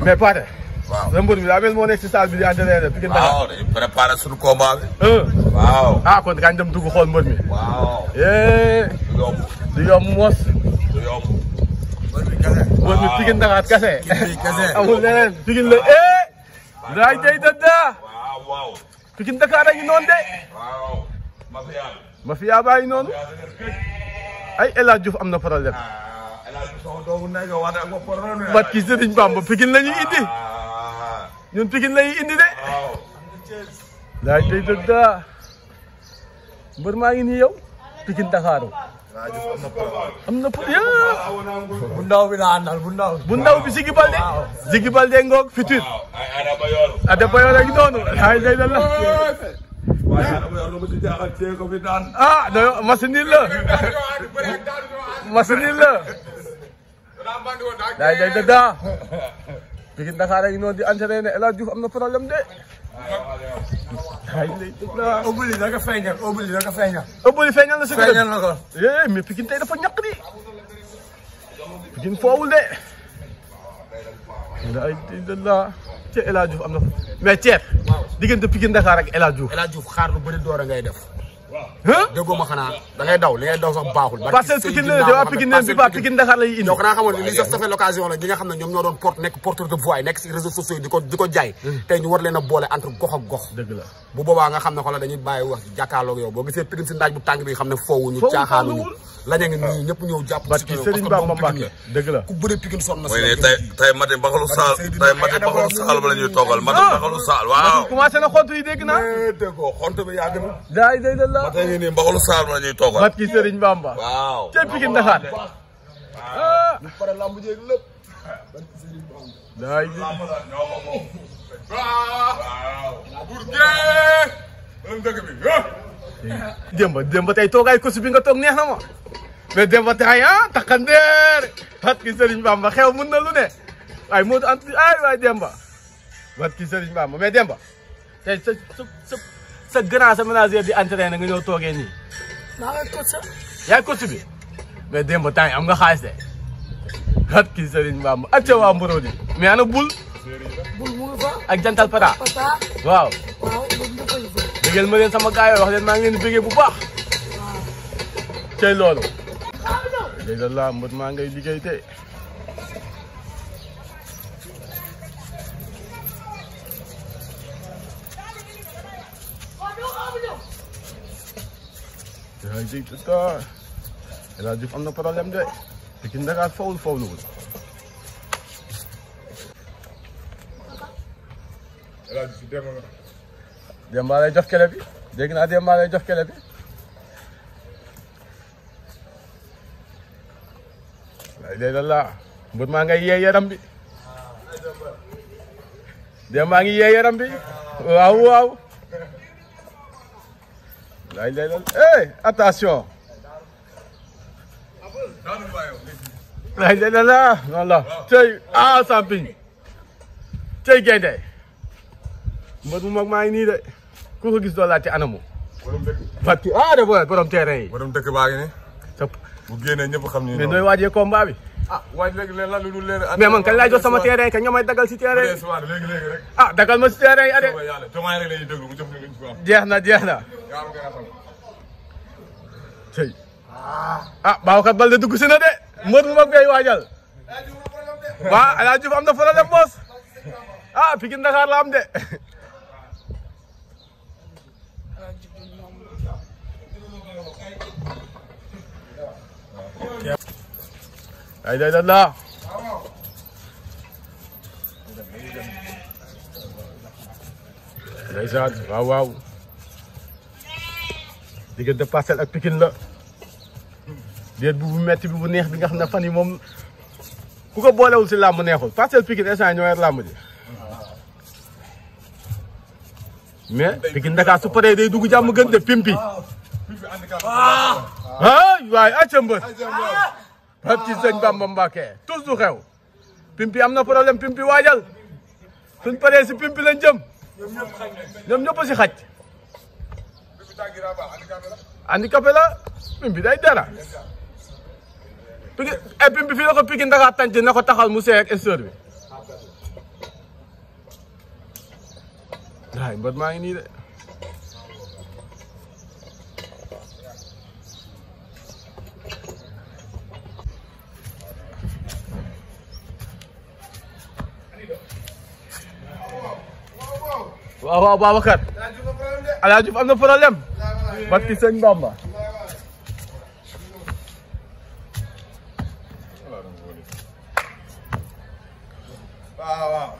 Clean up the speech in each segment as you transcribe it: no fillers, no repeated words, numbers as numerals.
mais Pathé. waaw sa mbër bi daa mel moo nekk si salle bi di entraîné Pikine Dakar. waaw dañuy préparé suñu combat bi. waaw. ah kon kañ dem dugg xool mbër mi. waaw. du yomb. du yomb mos. du yomb. mbër mi Pikine Dakar kese. kese amul leneen Pikine la daay day dëddaa. waaw waaw. Pikine Dakar a ngi noonu de. waaw. mafia. mafia baa ngi noonu. ay El Hadj Diouf am na problème. El Hadj Diouf sama doomu nekk wax dëgg ko problème. bat ki Serigne Bamba Pikine la ñuy indi. ñun Pikine la ñuy indi de. waaw. daay day dëddaa. mbër maa ngi nii yow. Pikine Dakar. am na bu ndaw bi laa àndal bu ndaw. bu ndaw bi Ziggy Balde. Ziggy Balde ngoog futur. Adebayor a ngi noonu. ay day dal la. ah non machine la. machine la. day day dëddaa. Pikine Dakar a ngi noonu di entraîné El Hadj Diouf am na problème de. ay lay dëddaa. obli da nga feeñal obli da nga feeñal. ëbbali feeñal na si kër. feeñal na ko. mais Pikine tey dafa ñàkk di. Pikine foowul de. ay dëddaa. ci El Hadj Diouf am na mais Thiep. diggante Pikine Dakar ak El Hadj Diouf. El Hadj Diouf xaar lu bëri doore ngay def. déggoo ma xanaa da ngay daw li ngay daw sax baaxul. parce que Pikine la waa Pikine leen bi ba Pikine Dakar lay indi. yow xanaa xamoon ne lii sax ça fait l'occasion la ñi nga xam ne ñoom ñoo doon nekk porteur de voix yi nekk si réseaux sociaux yi di ko jaay. tey ñu war leen a boole entre gox ak gox. dëgg la bu boobaa nga xam ne xoolal dañuy bàyyi wax jàkkaarloog yow boo gisee Pikine si ndaaj bu tàng bi xam ne foowuñu caaxaanuñu laña ngi nii ñëpp ñëw jàpp parce que Serigne Bamba Mbacké dëgg la ku bëre Pikine sonn na mooy ne tey mati mbaxalu saal tey mati mbaxalu saal ba la ñuy toogal mati mbaxalu saal waaw. commencé na xontu yi dégg naa. déggoo xontu bi yàgg na. daay day la la. mati ngi nii mbaxalu saal ba la ñuy toogal. Barki Serigne Bamba. waaw. ca Pikine Dakar. ñu pare lamb jeeg lépp. daay Demba tey toogaay kosu bi nga toog neex na ma. mais Demba tey takkandeer. Barki Serigne Bamba xew mun na lu ne. ay moo ant ay waay Demba. Barki Serigne Bamba mais Demba. tey sa grand sa ménagère di entraîné nga ñëw toogee nii. maa ngi ko sa. yaay kosu bi. mais Demba tey am nga xaalis de. Barki Serigne Bamba ak ca waa Mborodi. mais ana bul. bul mu ngi fa. ak jantal pata. waaw. waaw bul mu ngi fa. bëggeel ma leen sama gars yi wax leen maa ngi leen di bëggee bu baax. cey loolu. dégg la mbët maa ngay liggéey tey. yaa ngi dégg El Hadj Diouf am na problème de. Pikine Dakar fawul fawluwul. El Hadj Diouf Demba lay jox kele bi dégg naa Demba lay jox kele bi. léegi la mbër maa ngay yee yaram bi. Demba ngi yee yaram bi. waaw waaw. attention. léegi la noonu la. tey Sampigne. tey gaynde mbër mu mag maa ngi nii de. ku ko gis doo laajte anamu. parce que borom terrain yi. borom dëkk baa ngi ne. sa bu génnee ñëpp xam ni. mais nooy waajee combat bi. waaj léegi leen lan lu dul leen. mais man kañ laa jox sama terrain kañ nga may dagal si terrain yi. léegi rek. dagal ma si terrain yi ade. yàlla jomaay rek la ñuy déglu mu jox ñu ko am. jeex na jeex na. tey. Babacar Baldé dugg si na de. mbër mu mag ngay waajal. waaw El Hadj Diouf am na problème boos. Pikine Dakar la am de. ay day da la ndeysaan waaw waaw diggante Parcelles ak Pikine la déet bu metti bi bu neex bi nga xam ne fan yi moom ku ko boolewul si làmb neexul Parcelles Pikine instant ñoo yor làmb ji mais Pikine Dakar su paree day dugg jàmm gën de pimpi waay acca mbër parce que sëñ Bamba Mbacké tous du xew pimpi am na problème pimpi waajal suñ paree si pimpi lañ jëm ñoom ñëpp a si xaj handicapé la pimpi day dara pimpi fii la ko Pikine Dakar tànc na ko taxal mu seey ak esteur bi waay mbot maa ngi nii de. waaw Babacar. Alaaji Diouf am na problème. barki sëñ Bamba. waaw.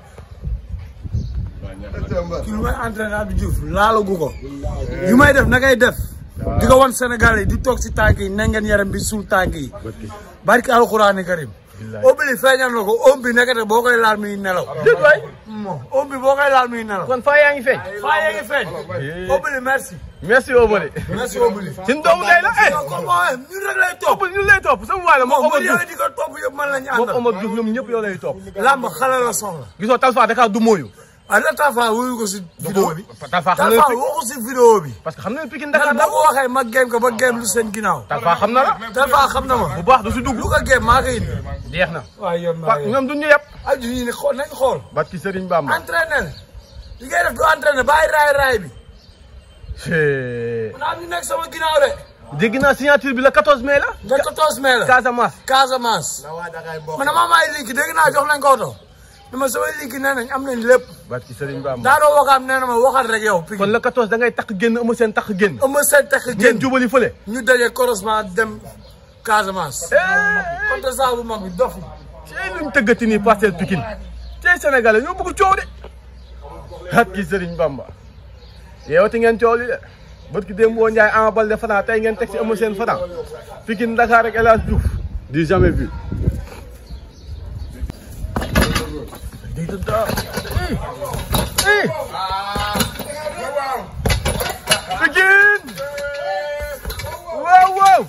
kii lu may entraîné Abdou Diouf laalagu ko. yu may def na ngay def. di ko wan Sénégal yi di toog si tànk yi na ngeen yaram bi suul tànk yi. barki alxuraani karim. Obli feeñal na ko om bi nekkate boo koy laal muy nelaw. déet waay. om bi boo koy laal muy nelaw. kon faa yaa ngi feeñ. faa yaa ngi feeñ. Obli merci. merci Obali. merci Obli. suñu doomu day la ñun rek lay topp. ñun lay topp sama waay la moom Omar Diouf di ko topp yëpp man lañu moom àndal. Omar Diouf ñoom ñëpp yow lay topp. làmb xale la soxla. gisoo Talfa Dakar du mooyu. la Talfa wuyu ko si vidéo bi. Talfa xam na Talfa waxu si vidéo bi. parce que xam na Pikine Dakar boo ko waxee ma géem ko ba géem lu seen ginnaaw. Talfa xam na la. Talfa xam na ma. bu baax du si dugg. lu ko géem maa koy indi. jeex na. waaw yow maa ngi ñoom duñu yëpp. aju ñu ne xool nañ xool. barki Serigne Bamba. entraîner li ngay def du entraîner bàyyi raay bi. c'est. naa ñu nekk sama ginnaaw de. dégg naa signature bi la 14 mai la. le 14 mai la. Casamance. Casamance. man damaa may link dégg naa jox nañ ko oto. dama samay link nee nañ am nañ lépp. barki Serigne Bamba. daa doo wakaam nee na ma waxal rek yow. kon le 14 da ngay takk génn Eumeu Sène takk génn. Eumeu Sène takk ngeen génn jubali fële. ñu daje correspondant dem Casamance. contre ça bu mag bi dof yi. cey luñ tëggati nii Parcelles Pikine. cey Sénégalais ñoo bëgg coow de. barki Serigne Bamba. yeewati ngeen coow li de. barki démb boo Ndiaye Ama Baldé Franc tey ngeen teg ci Eumeu Sène Franc. Pikine Dakar ak El Hadj Diouf. du jamais vu. Pikine waaw waaw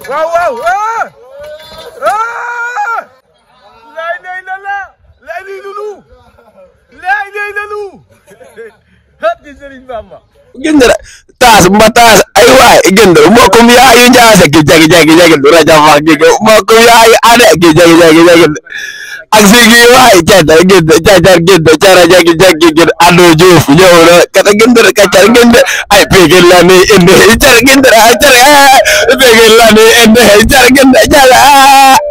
waaw waaw laay lay la la laay lay lulu laay lay lalu hatti Serigne Bamba gendera taas mba taas ay waay gender mokum yaayu njaase gi jagi jagi jagi du raja wax gi mokum yaayu ade gi jagi jagi jagi ak sigi waay jada gender jajar gender cara jagi jagi gender ado Diouf ñëw na kata gender kacar gender ay pegel la ni ende car gender acar pegel la ni ende car gender jala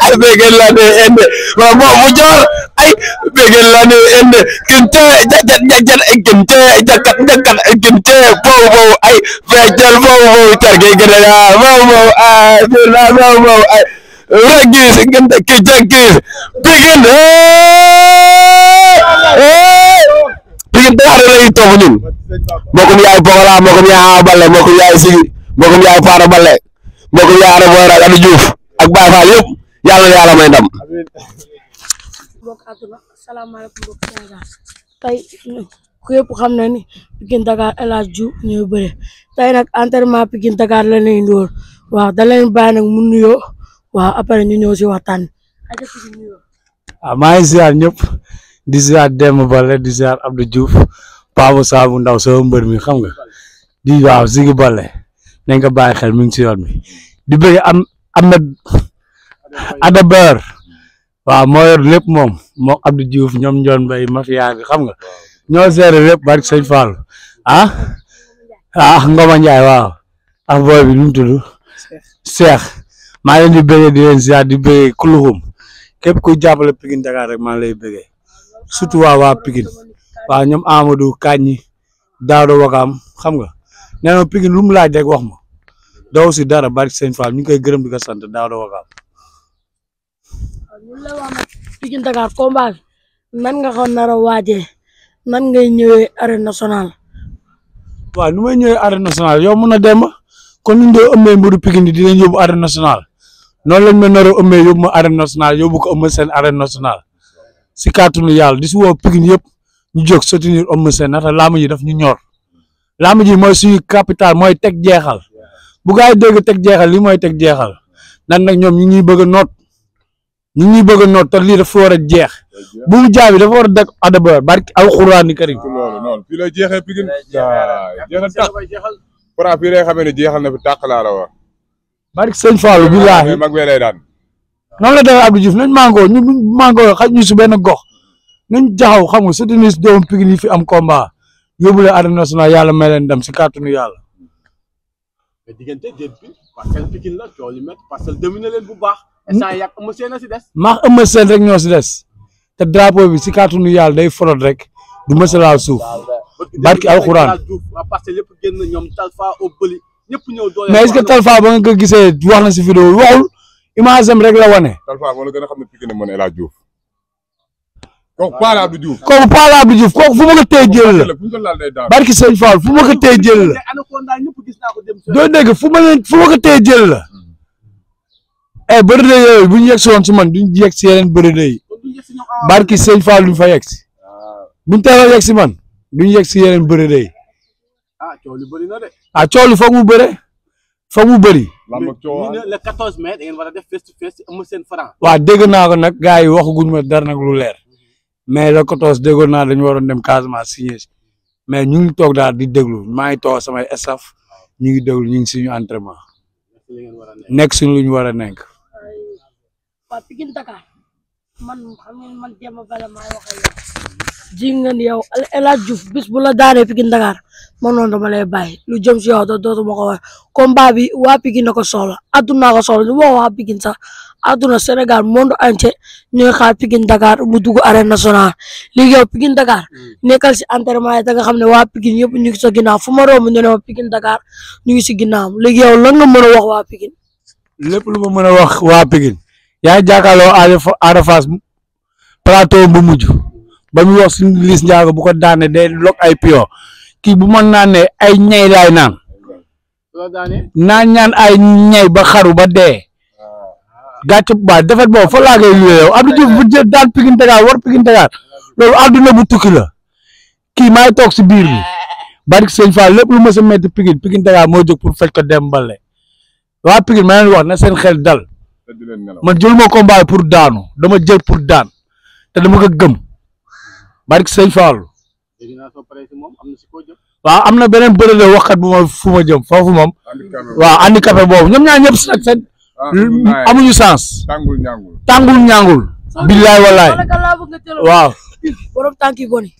ay pegel la ni ende wa mo mu jor ay pegel la ni ende kente jajar jajar kente jakat jakat kente bow ay fejal bow car ge gëna bow ay la bow ay ragis gënta ki jagis Pikine Pikine Dakar lay topp ñun mbokkum yaay Pokola mbokkum yaay Ama Baldé mbokkum yaay Sigi mbokkum yaay Fara Baldé mbokkum yaay Ada Boy Abdou Diouf ak Baye Fall yëpp yàlla na yàlla may ndam. mbokk àdduna asalaamaaleykum mbokk Sénégal tey ku yëpp xam na ni Pikine Dakar El Hadj Diouf ñooy bëre tey nag entraînement Pikine Dakar la leen indiwoon waaw da leen bàyyi nag mu nuyoo waaw après ñu ñëw si waxtaan bi. maa ngi ziar ñëpp di ziar Demba Baldé di ziar Abdou Diouf Paa Saabu Ndaw sama mbër mi xam nga di waaw Ziggy Baldé nañ ko bàyyi xel mi ngi si yoon mi di bëgg Ahmed Ada Boy waaw moo yor lépp moom Abdou Diouf ñoom Ndiol Mbaye mafia bi xam nga ñoo seere lépp barke Sëñ Fall Ngoma Ndiaye waaw ak booy bi nu mu tudd Cheikh maa leen di bëggee di leen ziar di bëggee kuluxum képp kuy jàppale Pikine Dakar rek maa lay bëggee surtout waa Pikine waaw ñoom Amadou Kañi Daado Wakaam xam nga nee na Pikine lu mu laaj rek wax ma doo si dara barke Sëñ Fall ñu ngi koy gërëm di ko sant Daado Wakaam. ñu la wax nag Pikine Dakar combat nan nga ko nar a waajee nan ngay ñëwee arène nationale. waaw nu may ñëwee arène nationale yow mën a dem kon ñu doon ëmmee mbiru Pikine di leen yóbbu arène nationale noonu lañ ma nar a ëmmee yóbbu ma arène nationale yóbbu ko ëmmee seen arène nationale si kàttanu yàlla di si woo Pikine yëpp ñu jóg soutenir ëmmee seen nata laamu ji daf ñu ñor laamu ji mooy suñu capital mooy teg jeexal bu gaa yi dégg teg jeexal li mooy teg jeexal nan nag ñoom ñu ñuy bëgg a noot ñu ngi bëgg a noot te lii dafa war a jeex bu mu jaabi dafa war a dëkk Ada Boy barki alxuraani karim loolu noonu fii la jeexee Pikine jeexal tàq fii lay xamee ne jeexal na fi tàq laa la wax barki sëñ Fallou billaahi mag bee lay daan noonu la demee Abdou Diouf nañ màngoo ñu màngoo xaj ñu si benn gox nañ jaxaw xam nga soutenir doomu Pikine yi fi am combat yóbbu leen arène nationale yàlla may leen dem si kàttanu yàlla. mais diggante déet bi Parcelles Pikine la coow li métti Parcelles dominer leen bu baax. instant yàq Eumeu Sène a si des. maax Eumeu Sène rek ñoo si des te drapeau bi si kàttanu yàlla day forot rek du mës a laal suuf. barki alxuraan mais est-ce que Talfa ba nga ko gisee wax na si vidéo waxul image am rek la wane. Talfa moo la gën a xam ne Pikine mën El Hadj Diouf kooku Paa la Abdou Diouf. kooku Paa la Abdou Diouf kooku fu ma ko téye jël la barki sëñ Fall fu ma ko téye jël la doo dégg fu ma ko téye jël la. bëri na yooyu bu ñu yegg si woon si man duñ yegg si yeneen bëri na yi barki sëñ Fall duñ fa yegg si buñ teeloo yegg si man duñ yegg si yeneen bëri na yi. coow li foog mu bëre foog mu bëri. le 14 mai da ngeen war a def face to face Eumeu Sène Franc. waaw dégg naa ko nag gars yi waxaguñ ma dara nag lu leer mais le 14 déggoon naa dañu waroon dem Casamance signé mais ñu ngi toog daal di déglu maa ngi toog samay staff ñu ngi déglu ñu ngi suñu entraînement nekk suñu lu ñu war a nekk. waa Pikine Dakar man xam ngeen man Demba Balla maa wax ak yow ji ngeen yow El Hadj Diouf bis bu la daanee Pikine Dakar man noonu dama lay bàyyi lu jëm si yow dootuma ko wax combat bi waa Pikine na ko soxla adduna ko soxla ñu wax waa Pikine sax adduna Sénégal monde entier ñooy xaar Pikine Dakar mu dugg arène nationale léegi yow Pikine Dakar nekkal si entraînement yi da nga xam ne waa Pikine yëpp ñu ngi sa ginnaaw fu ma romb ñu ne ma Pikine Dakar ñu ngi si ginnaaw léegi yow lan nga mën a wax waa Pikine. lépp lu ma mën a wax waa Pikine yaa ngi jàkkaarloo Ada Fass plateau bu mujj ba mu wax suñu Liss Ndiago bu ko daane day lok ay pion kii bu mën naa ne ay ñay laay naan ñaan ay ñay ba xaru ba dee gàcce ba defet boobu fa laa koy luwee yow Abdou Diouf bu jël daan Pikine Dakar war Pikine Dakar loolu àdduna bu tukki la kii maay toog si biir bi barki sëñ Fall lépp lu ma sa metti Pikine Dakar moo jóg pour faj ko dem mbale waa Pikine ma leen wax na seen xel dal man jël ma combat pour daanu dama jël pour daan te dama ko gëm barki sëñ Fall waaw am na beneen bëre de waxkat bu ma fu ma jëm foofu moom waaw handicapé boobu ñoom ñaar ñëpp nag seen amuñu sens tàngul ñaangul billaay wallaay waaw borom tànki boni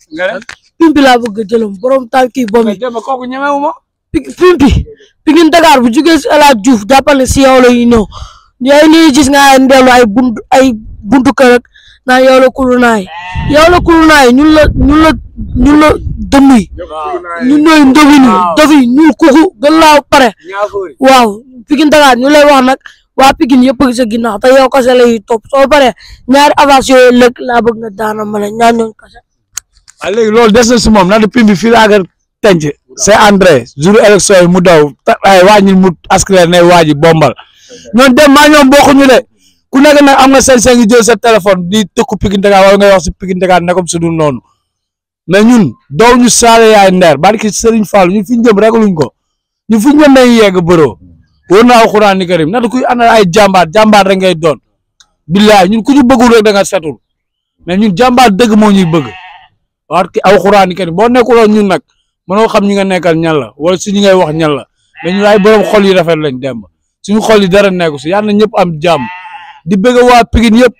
pimpi laa bëgg a jëlam borom tànki boni kooku ñemewu ma pimpi Pikine Dakar bu jugee si El Hadj Diouf jàppal ne si yow la ñuy ñëw yooyu nii gis nga ndellu ay buntu kër ak naa yow la kulunaay ñun la dënnuy ñun ñooy ndofini dofi ñuul kuku gën laa pare waaw Pikine Dakar ñu lay wax nag waa Pikine yëpp a sa ginnaaw te yow kase lay topp soo paree ñaari avance yooyu lëkk laa bëgg nga daana ma ne ñaar ñooñu kase. waaw léegi loolu des na si moom na de pimbi fii laa ko tenc c'est André jour élection yi mu daw ay wàññi mu askler ne waa ji bombal ñoon dem maa ñoom bokkuñu de ku nekk nag am nga sañ-sañ ngi jël sa téléphone di tëkku Pikine Dakar wala ngay wax si Pikine Dakar nekom su dul noonu mais ñun doow ñu saale yaay ndeer barki Serigne Fall ñun fi ñu jëm rek luñ ko ñun fi ñu jëm nañ yegg bëroo wóor na alxuraan ni karim naka kuy àndal ay jàmbaar rek ngay doon billaay ñun ku ñu bëggul rek da nga setul mais ñun jàmbaar dëgg moo ñuy bëgg wax ki alxuraan ni karim boo nekkuloon ñun nag mënoo xam ñi nga nekkal ñan la wala si ñi ngay wax ñan la mais ñun ay borom xol yi rafet lañ dem suñu xol yi dara nekku si yàlla na ñëpp am jàmm di bëgg waa Pikine yëpp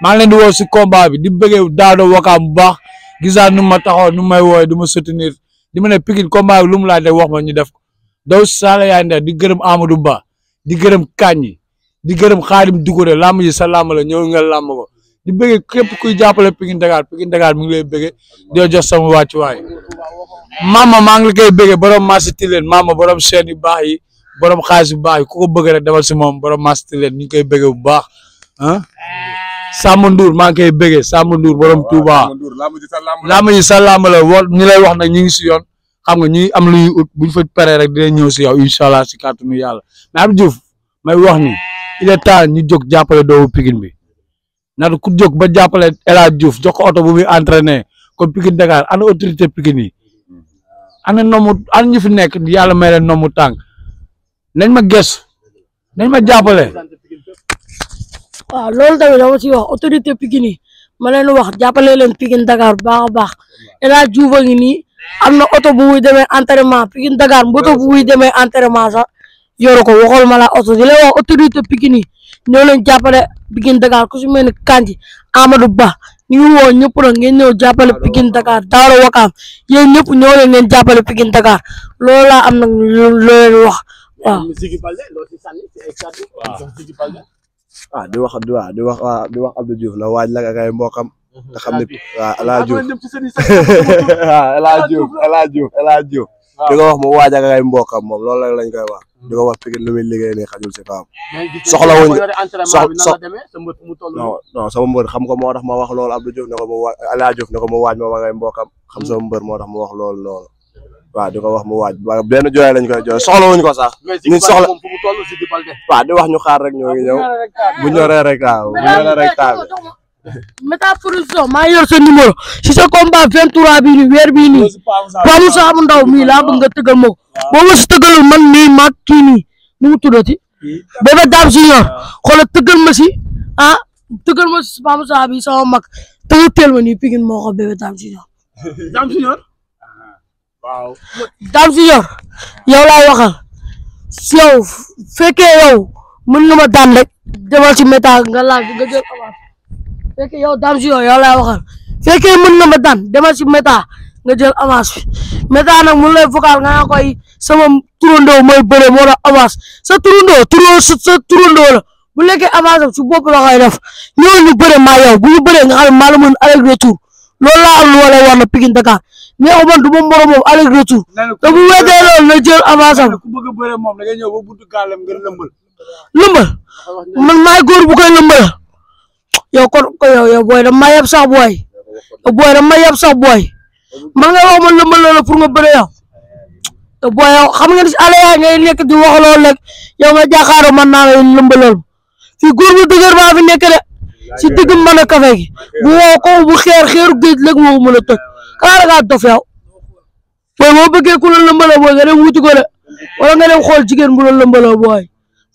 maa ngi leen di woo si combat bi di bëgg Daado Wakaam bu baax gisaan nu ma taxaw nu may wooye du ma soutenir di ma ne Pikine combat bi lu mu laaj rek wax ma ñu def ko daw saala yaay ndeer di gërëm Amadou Ba di gërëm Kañi di gërëm Xaadim Dugure làmb ji sa làmb la ñëw nga làmb ko di bëgg képp kuy jàppale Pikine Dakar mi ngi lay bëgg di jox sama wàccuwaay mama maa ngi la koy bëgg borom marché Tilène mama borom chaîne yu baax yi borom xaalis bu baax yi ku ko bëgg rek demal si moom borom marché Tilène ñu ngi koy bëgg bu baax ah Samba Ndour maa ngi koy bëggee Samba Ndour borom Touba làmb ji sa làmb la ñu lay wax nag ñu ngi si yoon xam nga ñuy am lu ñuy ut buñ fa paree rek dinañ ñëw si yow incha allah si kàttanu yàlla mais Abdou Diouf may wax ni il est temps ñu jóg jàppale doomu Pikine bi ndax ku jóg ba jàppale El Hadj Diouf jox ko oto bu muy entraîné comme Pikine Dakar ana autorité Pikine yi ana ñu fi nekk yàlla may leen nomu tànk nañ ma gëstu nañ ma jàppale. waaw loolu tamit dama ci wax autorité Pikine yi ma leen wax jàppale leen Pikine Dakar baax a baax El Hadj Diouf a ngi nii am na oto bu muy demee entraînement Pikine Dakar moto bu muy demee entraînement sax yoru ko waxal ma la oto di lay wax autorité Pikine yi ñoo leen jàppale Pikine Dakar ku si mel ni Kandji Amadou Ba ñu ngi woo ñëpp nag ngeen ñëw jàppale Pikine Dakar Daara Wakaam yéen ñëpp ñoo leen ngeen jàppale Pikine Dakar loolu laa am nag loo leen wax waaw. di wax Abdou Diouf na waaj la ak ay mbokam te xam ne waaw El Hadj Diouf El Hadj Diouf di ko wax mu waaj ak ay mbokam moom loolu lañ koy wax di ko wax Pikine lu muy liggéey nii xajul si kawam soxla wuñ non sama mbër xam ko moo tax ma wax loolu Abdou Diouf ne ko mu waaj El Hadj Diouf ne ko mu waaj moom ak ay mbokam xam sama mbër moo tax mu wax loolu noonu waaw di ko wax mu waaj waaw benn jooy lañ koy jooy soxla wuñ ko sax ñu soxla waaw di wax ñu xaar rek ñoo ngi ñëw bu ñoree rek waaw bu ñoree rek taal Meta Production maa yor sa numéro si sa combat 23 bii nii weer bii nii Pa Moussa mu ndaw mii laa bëgg nga tëggal ma ko boo ma si tëggalul man mii maag kii nii nu mu tuddati Bébé Dame Junior xoolal tëggal ma si tëggal ma si Pa Moussa bi sama mag tëggal teel ma nii Pikine moo ko Bébé Dame Junior. Dame Junior waaw Dame Junior yow laay waxal si yow fekkee yow mën nga ma daan rek demal ci Meta nga laal nga jël avance fekkee yow Dame Junior yow laay waxal fekkee mën nga ma daan demal ci Meta nga jël avance bi Meta nag mu lay vocal nga koy sama turandoo mooy bëre moo tax avance sa turandoo la bu lekkee avance am su bopp la koy def ñëw ñu bëre maa yow bu ñu bëree nga xam ne maa la mën avec retour loolu laa am lu wala war na Pikine Dakar neexu man du ma moroom moom avec retour te bu weddee loolu na jël avance am ku bëgg a bëre moom da ngay ñëw ba buntu gàllam nga lëmbal man maay góor bu koy lëmbal yow kon ko yow booy da ma yeb sax booy man nga wax ma lëmbal la pour nga bëre yow te booy yow xam nga ni si ala yaa ngay nekk di wax loolu rek yow nga jàkkaaroo man naa la lëmbalool fii góor bu dëgër baa fi nekk de si digg mën a kafe gi bu woo ko bu xeeru géej léegi moo mën a toj xanaa da ngaa dof yow booy boo bëggee ku la lëmbaloo booy nga dem wuti ko de wala nga dem xool jigéen bu la lëmbaloo booy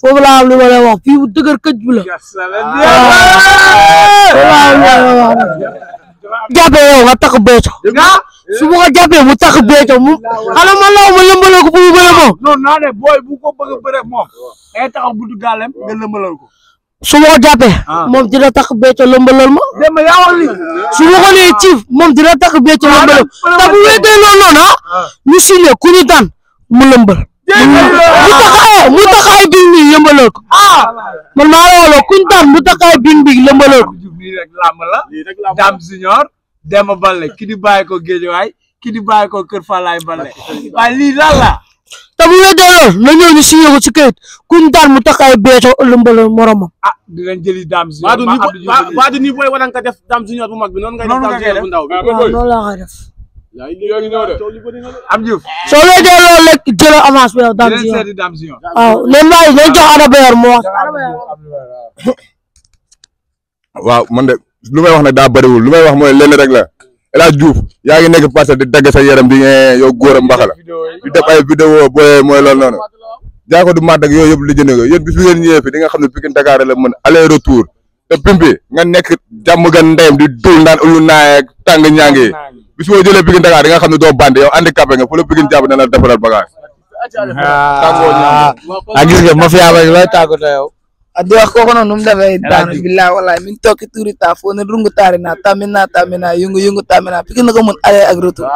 foofu laa am li ma lay wax fii bu dëgër këj bi la jàppee yow nga takk beeco su ma ko jàppee mu takk beeco mu xanaa man la ma lëmbaloo ko bu mu bëre moom non naa ne booy bu ko bëgg a bëre moom day taxaw buntu gàllam nga lëmbalal ko su ma ko jàppee moom dina takk beeco lëmbalal ma dem yaa wax li su ma ko nee ciif moom dina takk beeco lëmbalal te bu weddee loolu noonu ñu signé ku ñu daan mu lëmbal mu tax ay bing bing lëmbalal ko man maa la wala ku ñu daan mu tax ay bing bing lëmbalal ko lii rek làmb la Dame Junior Demba Baldé ki di bàyyi ko Guédiawaye ki di bàyyi ko Kër Falaye Baldé waaye lii lan la te bu weddee loolu na ñëw ñu signé ko ci kayit ku ñu daan mu tax ay beeco lëmbalal moromam dinañ jëli Dame Junior Badou ni booy wana nga def Dame Junior bu mag bi noonu ngay def Dame Junior bu ndaw bi noonu laa koy def am Diouf soo weddee loolu rek jëlal avance bi yow Dame Junior waaw ne may nañ jox Adabayor mu wax waaw man de lu may wax nag daa bëriwul lu may wax mooy lenn rek la El Hadj Diouf yaa ngi nekk Parcelles di dagg sa yaram di yow góor a mbaxa la di def ay vidéo booy mooy loolu noonu jaa ko du mat ak yooyu yëpp li jënd ko yéen bis bi ngeen ñëwee fi di nga xam ne Pikine Dakar la mën aller retour te pimpi nga nekk jàmm gan ndeyam di dul naan ulu naay ak tàng ñaangi bis boo jëlee Pikine Dakar di nga xam ne doo bandi yow handicapé nga fu la Pikine jàpp na la defaral bagage gis nga mafia ba lay tàggatoo yow adi wax koko noonu mu defee daanu billahi wallahi min tokki tuuri ta fo ne rungu taari na tamina yungu tamina Pikine ko mun aller ak retour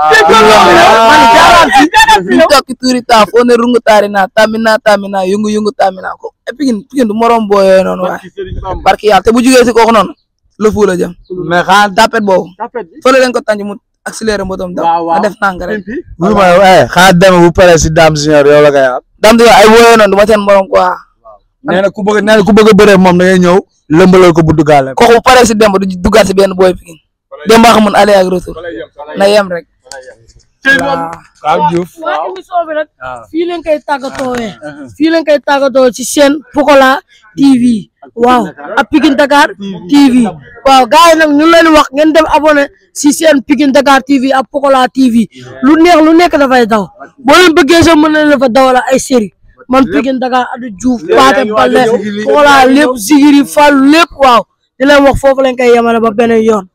min tokki tuuri ta fo ne rungu taari na tamina yungu tamina ko Pikine du morom boyo noonu waay barki yàlla te bu jugee si koko noonu le fu la jëm mais xanaa tapet boobu fële leen ko tànj mu accéléré motom daw a def nang rek xanaa dem bu pare si Dame Junior yow la koy am Dame Junior ay boyo noonu du ma seen morom quoi nee na ku bëgg a bëree moom da ngay ñëw lëmbalal ko buntu gaale kooku bu paree si demb du duggaat si benn booy Pikine demba xamun aller ak retour na yem rek waaw Diouf waa émission bi rek fii leen koy tàggatoo ci chaîne Pokola TV waaw ak Pikine Dakar TV waaw gars yi nag ñu leen wax ngeen dem abonné si chaîne Pikine Dakar TV ak Pokola TV lu nekk dafay daw boo leen bëggee sax mën na leen fa dawala ay série man Pikine Dakar Abdou Diouf Paate Baldé Pokola lépp Zigiri Fall lépp waaw di leen wax foofu lañ koy yemale ba beneen yoon